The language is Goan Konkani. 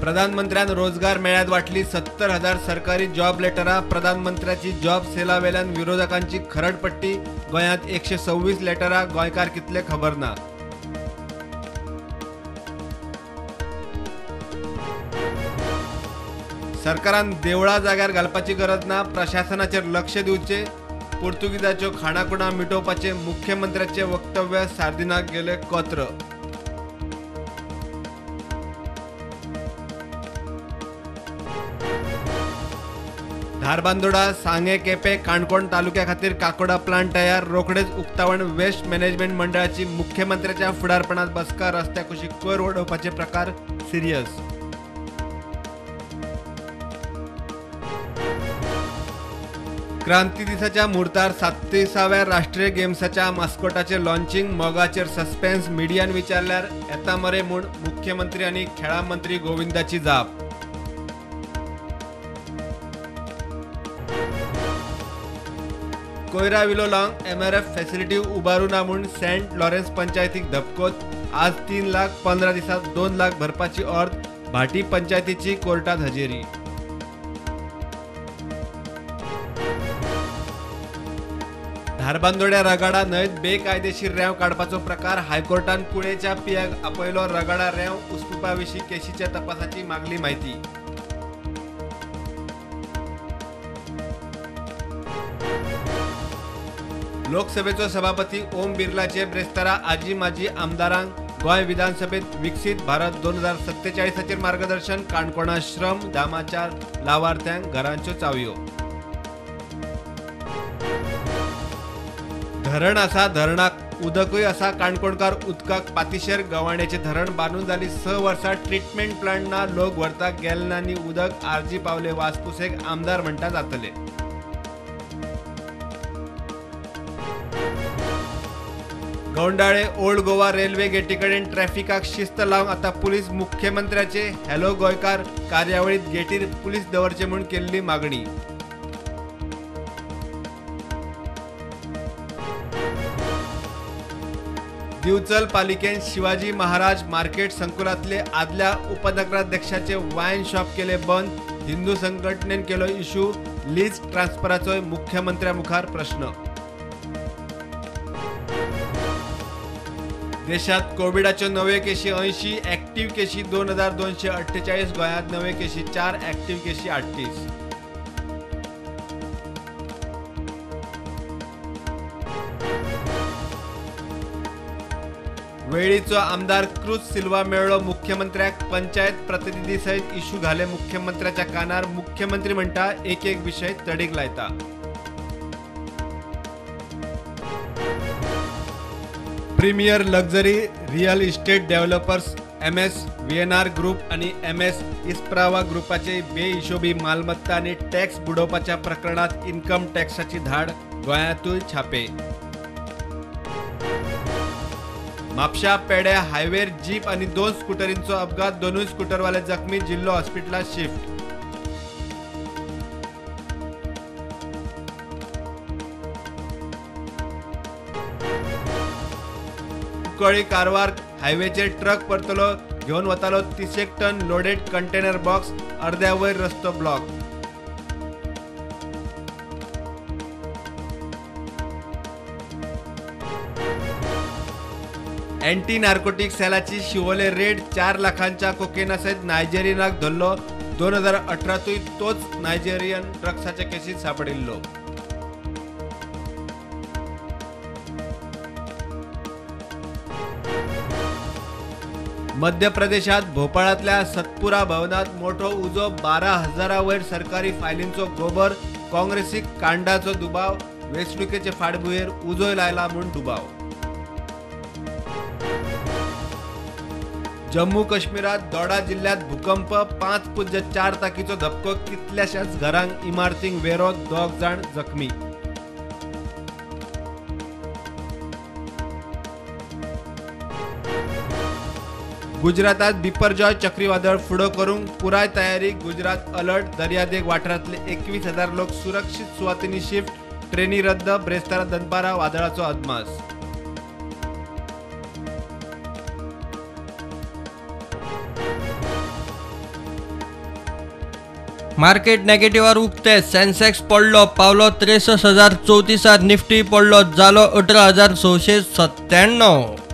प्रधानमंत्र्यान रोजगार मेळ्यात वाटली 70,000 सरकारी जॉब लेटरां. प्रधानमंत्र्याची जॉब सेला वेल्यान विरोधकांची खरडपट्टी. गोंयांत 126 लेटरां, गोंयकार कितले खबर ना. सरकारान देवळां जाग्यार घालपाची गरज ना, प्रशासनाचेर लक्ष दिवचें. पुर्तुगीजाच्यो खाणाखुणा मिटोवपाचें मुख्यमंत्र्याचें वक्तव्य सार्दिनाक गेलें कोत्र. धारबांदोडा, सांगे, केपें, काणकोण तालुक्या खातीर काकोडा प्लांट तयार. रोखडेच उक्तावण. वेस्ट मॅनेजमेंट मंडळाची मुख्यमंत्र्याच्या फुडारपणात बसका. रस्त्या कुशीक कोयर उडोवपाचे प्रकार सिरियस. क्रांती दिसाच्या मुहूर्तार 37व्या राष्ट्रीय गेम्साच्या मास्कोटाचें लॉन्चिंग. मोगाचेर सस्पेन्स. मिडियान विचारल्यार येता मरे म्हूण मुख्यमंत्री आनी खेळां मंत्री गोविंदाची जाप. कोयरा विलो लावंक एमआरएफ फॅसिलिटी उबारू ना म्हूण सेंट लॉरेन्स पंचायतीक धपकोत. आज 3 लाख, 15 दिसांत 2 लाख भरपाची ऑर्द. भाटी पंचायतीची कोर्टात हजेरी. धारबांदोड्या रगाडा न्हंयत बेकायदेशीर रेंव काडपाचो प्रकार. हायकोर्टान कुळेच्या पियाक आपयलो. रगाडा रेंव उस्पुपा विशीं केशीच्या तपासाची मागली म्हायती. लोकसभेचो सभापती ओम बिर्लाचे ब्रेस्तारा आजी माजी आमदारांक गोंय विधानसभेत विकसीत भारत 2047 मार्गदर्शन. काणकोणा श्रम दामाच्या लावार्थ्यांक घरांच्यो चावयो. धरण आसा, धरणाक उदकूय आसा. काणकोणकार उदकाक पातिशेर. गवाण्याचें धरण बांदून जाली 6 वर्सां. ट्रिटमेंट प्लांट ना, लोक व्हरता गॅलनांनी उदक. आरजी पावले वासपुसेक. आमदार म्हणटा जातले. गौंडाळे ओल्ड गोवा रेल्वे गेटी कडेन ट्रॅफिकाक शिस्त लावंक आतां पुलीस. मुख्यमंत्र्याचे हॅलो गोंयकार कार्यावळीत गेटीर पुलीस दवरचे म्हूण केल्ली मागणी. दिवचल पालिकेन शिवाजी महाराज मार्केट संकुलातले आदल्या उपनगराध्यक्षाचे वायन शॉप केले बंद. हिंदू संघटनेन केलो इश्यू. लीज ट्रान्सफराचोय मुख्यमंत्र्या मुखार प्रश्न. देशात कोविडाच्यो नव्यो केशी 80, ऍक्टिव्ह केशी 2248. गोंयांत नव्यो केशी 4, ऍक्टिव्ह केशी 38. वेळीचो आमदार क्रूज सिल्वा मेळ्ळो मुख्यमंत्र्याक. पंचायत प्रतिनिधी सयत इश्यू घाले मुख्यमंत्र्याच्या कानार. मुख्यमंत्री म्हणटा एक एक विशय तडीक लायता. Premier luxury real estate developers MS VNR group आणि एमएस इस्प्रावा ग्रुपाचे बेहिशोबी मालमत्ता आणि टॅक्स बुडोवपाच्या प्रकरणात इन्कम टॅक्साची धाड. गोंयांतूय छापे. म्हापशा पेड्या हायवेर जीप आणि 2 स्कुटरींचो अपघात. 2 स्कुटरवाले जखमी. जिल्हो हॉस्पिटलात शिफ्ट. कुंकळी कारवार हायवेचेर ट्रक परतलो. घेवन वतालो 30 टन लोडेड कंटेनर बॉक्स. अर्द्या वयर रस्तो ब्लॉक. एंटी नार्कोटिक सेलाची शिवोले रेड. 4 लाखांच्या कोकेना सयत नायजेरियनाक धरलो. 2018तूय तोच नायजेरियन ड्रग्साच्या केसीत सापडिल्लो. मध्य प्रदेशात भोपाळांतल्या सतपुरा भवनात मोठो उजो. 12,000 वयर सरकारी फायलींचो गोबर. काँग्रेसीक कांडाचो दुबाव. वेंचणुकेचे फाटभुंयेर उजोय लायला म्हूण दुबाव. जम्मू काश्मीरात दोडा जिल्ह्यात भूकंप. 5.4 ताकीचो धपको. कितल्याशाच घरांक इमारतींक वेरो. 2 जाण जखमी. गुजरातात बिपरजॉय चक्रीवादळ फुडो करूंक पुराय तयारी. गुजरात अलर्ट. दर्यादेग वाठारांतले 21,000 लोक सुरक्षीत सुवातींनी शिफ्ट. ट्रेनी रद्द. ब्रेस्तारा दनपारा वादळाचो अदमास. मार्केट नेगेटिव्हार उक्ते. सेन्सेक्स पडलो पावलो 63,034, निफ्टी पडलो जालो 18,697.